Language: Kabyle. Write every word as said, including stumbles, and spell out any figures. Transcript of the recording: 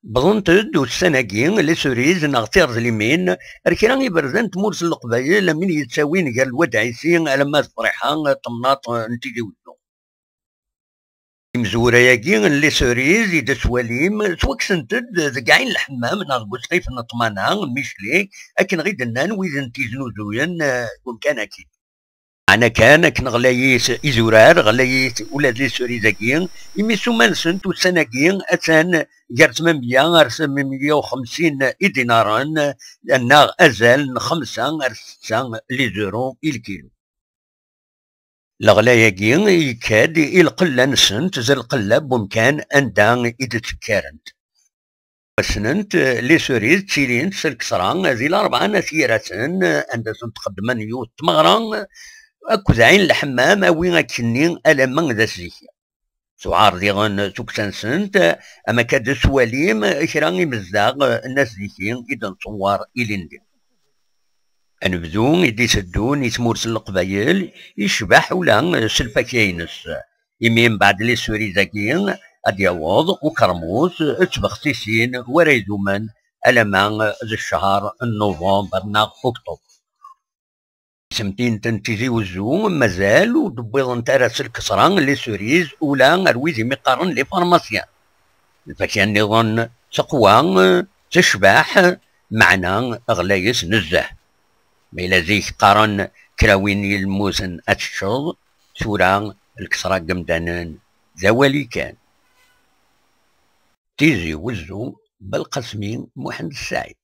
Wwḍent-d ussan-agi les cerises neɣ tirẓlimin ar kra iberdan n tmurt n Leqbayel, am win yettawin gar Lwad Ɛisi alamma d Friḥa, temnaḍt n Tizi Wezzu. Imezwura-agi n les cerises i d-tettwalim, ttwakksent-d deg Ɛin Lḥemmam neɣ deg usqif n Ṭṭmana, Micheli, akken i d-nnan wid n tiznuzuyen, eh, deg umkan-agi. Meɛna kan, akken ɣlayit izurar, ɣlayit ula d les cerises-agi, imi ssuma-nsent ussan-agi attan gar tmamya ar tmamya u xemsin idinaren, neɣ azal n xemsa ar setta les euros i lkilu. Leɣlay-agi yekka-d i lqella-nsent, d lqella n wemkan anda i d-ttekkarent. Ssnent les cerises ttilint s lkesra di Larebɛa n At Yiraten, anda sent-xeddmen yiwet tmeɣra akked Ɛin Lḥemmam, awi akkenni alamma d ass-agi. Tuɛer diɣen tukksa-nsent, am akka d-tettwalim kra imezdaɣ n ass-agi i d-nṣewwer ilindi. Anebdu i d-iteddun i tmurt n Leqbayel icbeḥ ula s lfakya-ines, imi mbeɛd les cerises-agi ad d-yaweḍ ukermus d tbexsisin wara idumen alamma d ccher n november neɣ octobre. Tisemtin n Tizi Wezzu mazal ur d-wwiḍent ara s lkesra les cerises ula ar wid imi qqaren les pharmaciens. Lfakya nniḍen teqwa, tecbeḥ, meɛna ɣlayet nezzeh. Ma yella zik qqaren kra win yelmuten ad teččeḍ, tura lkesra n yemdanen d awali kan. Tizi Wezzu, Belqasmi Muḥend Ssaɛid.